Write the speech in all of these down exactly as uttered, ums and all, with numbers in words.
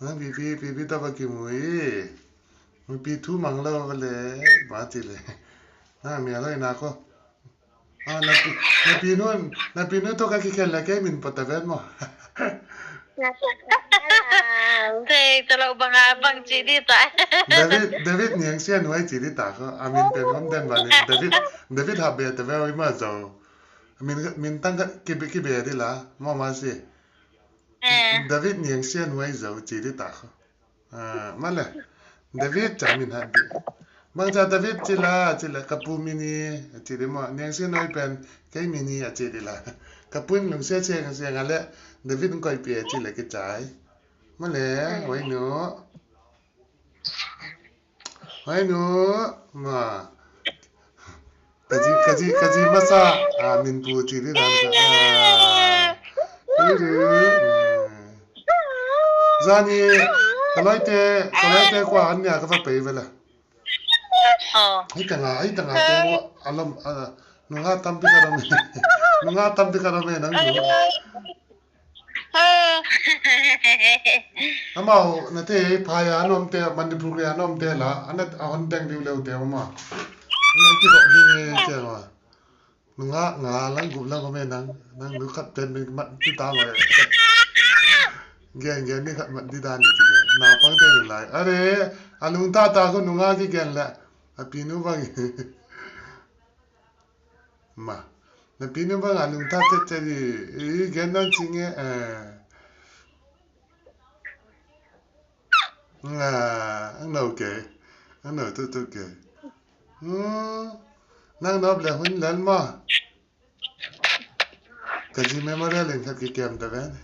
Nang pipi, pipi tawh va kimu hi. Mipi thu mang lo va le, ma ci le. Na mi a loi na ko. Ah, na pi, na pi nun, na pi nun tawh ka kikhen le kei min pua ta ven maw. Thei ta lo bang a bang ci di ta. David, David Niang Sian Huai ci di ta ko. A min pen om den ba ni. David, David Habe ta ve oi ma zo. Min, min tang ka kibe, kibe di la. Maw ma si. Eh. David Niang Sian Huai zo ci di ta ko. Ah, male. David ca min hat di. Bang ca David ci la, ci la ka pu min hi, ci di maw. Niang Sian Huai pen kei min hi a ci di la. Ka pu in lungsia siang siang a le David in koi pia ci la kicai. Male, huai nu. Huai nu, ma. Ka zi, ka zi, ka zi masa, ah, min pu ci di dan ka. Ah. Tu du. Zani, ka loite, ka loite kua an nia ka va pei vela. Oh. Hei tanga, hei tanga te wa, alom, ah, nunga tampi ka dom. Nunga tampi ka dom nang nu. Amau na te phaya an om te, Manipur ya an om te la, an a hon teng liu leu te ma. An a kibok ni nge te ma. Nunga nga lang gup lang ko me nang, nang nu khat pen min mat ti ta ma. Gen gen ni khat mat ti ta ni ti gen. Na pang te lai. Are, a lungta ta ko nunga kigen la. A pi nu bang. Ma. Na pi nu bang a lungta te te di. I gen non ching e. Eh. Nga, ang no ke. Ang no tu tu ke. Hmm. Nang nop le hun lan ma. Ka zi memorial in khat kikem ta ven.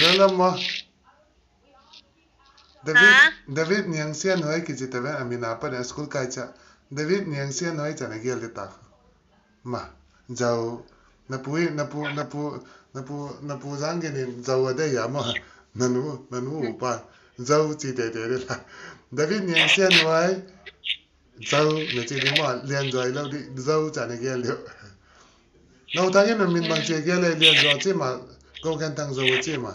Lala ma. David, ha? David Niang Sian Huai kici ta ven, a min a pan a school kai ca. David Niang Sian Huai ca na gial di ta. Ma, zau, na pu, na pu, na pu, na pu, na pu zang gen in zau a dei ya ma. Na nu, na nu upa. Zau ci te te di la. David Niang Sian Huai. Zau na ci di maw, Lian Zuai lo di, Zau ca na gial di. Lo thang in min bang ci gial le Lian Zuai ci ma, Go Gen Thang Zau ci ma.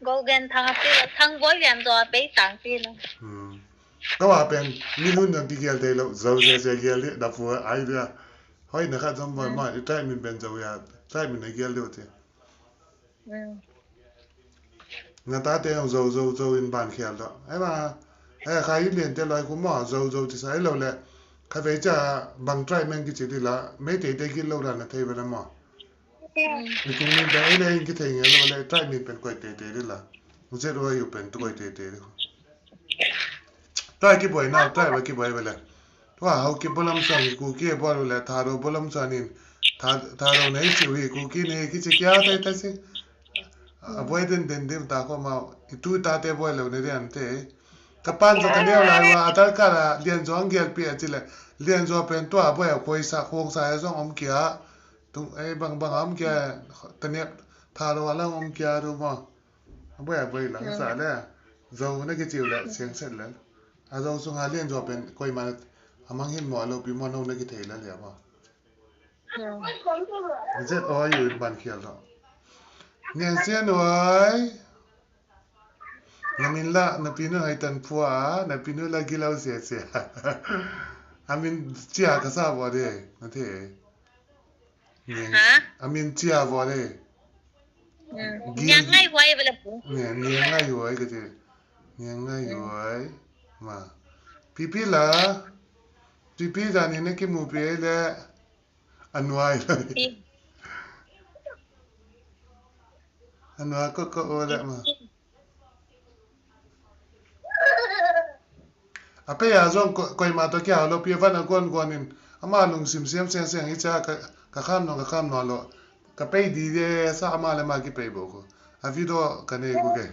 Go Gen Thang a ci lo, Thang Bol Lian Zuai pei tang ci lo. Hmm. Ka wa pen, mi lun yang ki gial te lo, Zau cia cia gial di, da fu ai dia. Hoi na khat zom boi ma, i tai min pen Zau ya, tai min na gial di ti. Mm. Na tate hong zo, zo, zo in ban khial dawh. Ai ma, ai kha in lian te lai khu maw, zo, zo ci sa ai lo le. Kha vei ca bang tribe meng kici di la, mei te te gil lo dan na thei ve la maw. Mm. I kung min bang ai le in kithei nge lo le, tribe min pen koi te te di la. Zet wa yu pen tu koi te te di. Tua kibuai nau, tua ba kibuai bele. Tua hau kibuai lam suan, Kuki buai le, Thado buai lam suan in. Tha-, Thado nei siu hi, Kuki nei kici kia tai tai si. A buai den den dim ta ko mau, i tu ta te buai lo ne rian te. Ka pan zo ka neu lai wa, a tar ka la, Lian Zuai ang gial pi a ci le. Lian Zuai pen tua buai a kuai sa, kuang sa e zong om kia. Tung e bang bang om kia, ta nep, Thado a lang om kia du mau. A buai a buai lang sa le. Zo na kiciu le, siang set le. A zo sung a Lian Zuai pen, koi ma, a mang hin mo, a lo pi mo, no na kithei le le mo. Zet oi yu in ban khial lo. Niang Sian Huai. Na min la, na pi nu hai tan phua, na pi nu la gilo sia sia. A min cia ka sa bo de, na the. Niang, ha? A min cia vua le. Mm. Gil. Niang Ngai Huai vele pu. Niang, Niang Ngai Huai ka ci. Niang Ngai Huai. Mm. Ma. Pipi la. Pipi zani na kimu pi le. A nuai la. Pi. A nuai ko ko o le ma. A pei a zong ko-, koima tawh kia lo pi a van a guan guan in, ama lungsim siam siang siang hi cia ka, ka kham nuam, ka kham nuam lo. Ka pei di de sa ama le ma kipei bo ko. A video ka nei ko ke.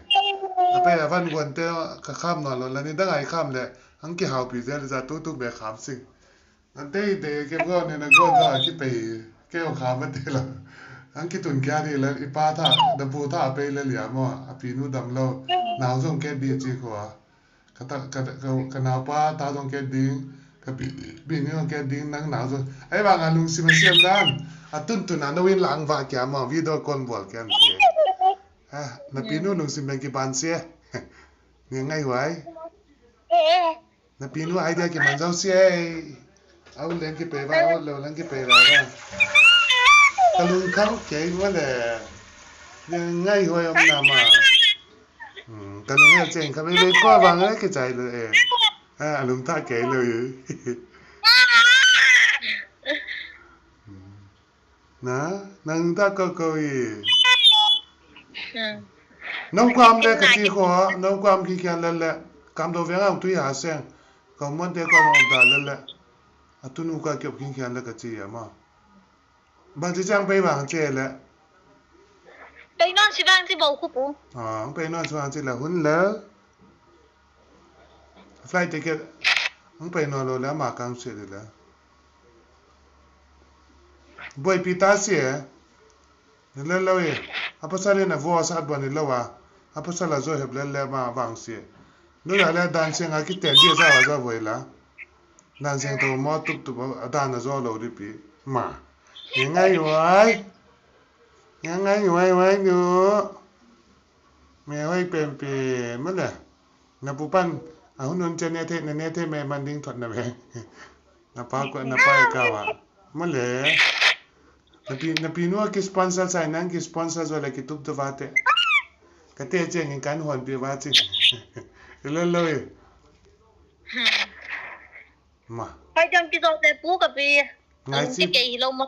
A pei a van guan te ka kham nuam lo, la ni dang ai kham le, ang kihau pi zel za tu tu be kham sing. An tei tei ke guan ni na guan za kipei ke o kha ma te la. An kitun kia di la i pa tha, da pu tha pei la lia mo, a pi nu dam lo. Nau zong ke di ci khua. Ka ta, ka, ka, ka nau pa ta zong ke ding, ka pi, pi nu zong ke ding nang nau zong. Ai bang a lungsim a siam dan. A tun tun a no in la ang va kia mo, video kon bual kia an te. Ha, na pinu lungsim beng kiban sia. Nia ngai huai. Na pinu idea kiman zau sia. Au leng kipei va, au lo leng kipei va va. Ka lungkham kei mawle. Nia ngai huai om na ma. Ka lung hel ceng kha bei bei kua bang e kicai lo e. A lungta kei lo e. Na, nang ta ko ko i. Nong kuam le ka ci ko, nong kuam ki kian le le. Kam do veng ang tui ha seng. Ka mon te ko nong da le le. A tunu ka kiop kin kian le ka ci ya ma. Bang ci ciang pei bang ci le. Pei non ci bang ci bau khupu. Pei non ci bang ci le hun le. Flight ticket ang pai nawn lo le ama kang sia dih le. Buaipi ta sia. Ni le lo e. A pasal in a vua sat buan ni lo a. A pasal a zo hep le le ma vang sia. Nu la le dan siang a kiten dia za a za voi la. Dan siang to mo tup tup a dan a zo lo dih pi. Ma. Ni ngai uai. Ni ngai uai uai nu. Me hoi pen pi ma le. Na pu pan a hun hun cia ne thei, na ne thei me man ding thot na ve. Na pa kua, na pa e ka wa. Ma le. Na pi, na pi nua ki sponsor sai nang ki sponsor zo le ki tup tu va te. Ka te cia ngin kan huan pi va ci. Ilo lo e. Ma. Pai jam ki zo te pu ka pi. Ngai si. Ki ke hi lo ma.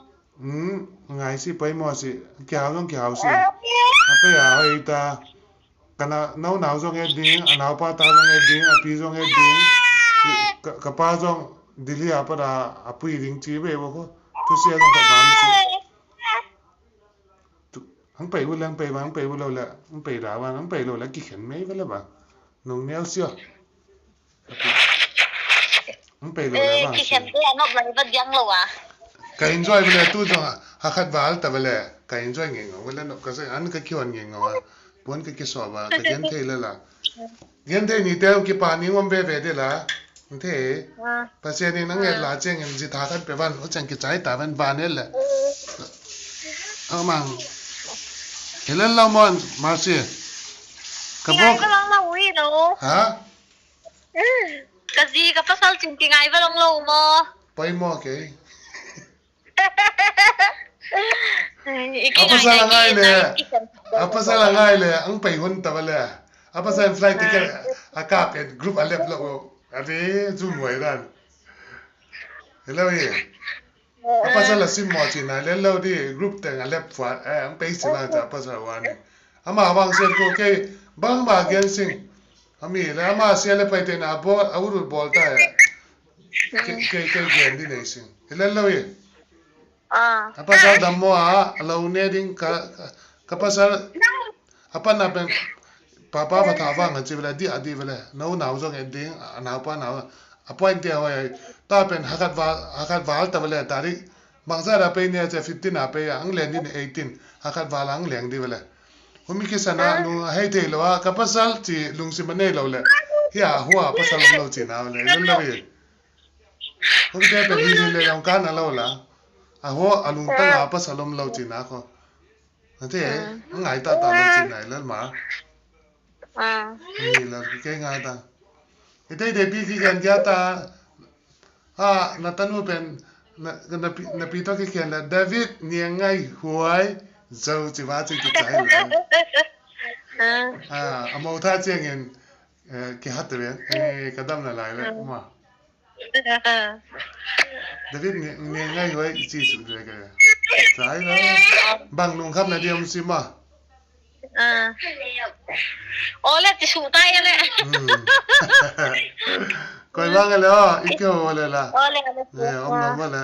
Ngai si pai mo si. Ki hau zong ki hau si. A pai a hoi ta. Ka na, nau nau zong et ding, a naupa ta zong et ding, a pi zong et ding. Ka, ka pa zong Delhi a pat a, a pui ding ci ve vo ko. Thusia zong ka bam ci. Ang pei u le, ang pei bang, ang pei u lo le, ang pei da bang, ang pei lo le, ki khen mei ve le bang. Nung neu sio. Ang pei lo le bang. Ki khen te a nop lai va diang lo a. Ka enjoy ve le tu zong a, ha khat val ta ve le. Ka enjoy nge ngau ve le nop ka sa an ka ki hon nge ngau a. Puan ka ki so ba, ka gen thei le la. Gen thei ni te ki pa ni ngom ve ve de la. Ang thei. Pasian in ang et la ciang in zi tha khat pe van, o ciang ki cai ta van van et le. Amang. Helen lo mon, Marcy. Ka bok. Ka long lo ui lo. Ha? Ka zi ka pasal cin ki ngai va long lo mo. Pai mo ke. A pasal a ngai le. A pasal a ngai le. Ang pai hun ta va le. A pasal flight ticket a ka pen group a lep lo. A ve zum wai dan. Hello ye. A pasal a sim mo cina le lo di group teng a lep fua. Ang pai si ma ta pasal wa ni. Ama bang sen ko ke bang ma gen sing. Ami le ama sia le pai te na bol a urut bol ta ya. Kei, kei, kei gen di nei sing. Hi lel lo hi. A pasal dam maw a, a lo ne ding ka, ka, ka pasal a pan a pen papa va tha vang a ci vele, di a di vele. Nau nau zong et ding, a nau pa nau. A point te a hoi, ta pen hakhat val, hakhat val ta vele, ta di. Bangsa da pei ne a ci fifteen a pei a, ang len di ne eighteen. Hakhat val ang leng di vele. Humi kisan a lung a hei thei lo a, ka pasal ci lungsim a nei lo le. Hi a hua pasal om lo ci na le, lo lo hi. Humi te pen hi le long kan a lo la. A hua a lung tang a pasal om lo ci na ko. A te, a ngai ta ta lo ci na i lal ma. Hi la ki ngai ta. I te te pi ki gen kia ta. Ha, na tanu pen, na, na pi, na pi to ki kian la, David, nia ngai huai, zo ci va ci ki cai la. Ha, a mo tha ciangin, eh, ki hat ve, eh, ka dam na lai la, ma. David, nia, nia ngai huai, ci su ve ka. Cai la. Bang lungkham na di om si ma. Ole, ti su tai le. Koi bang le, oh, i kyo ole la. Ole, ole. Eh, om lo ole.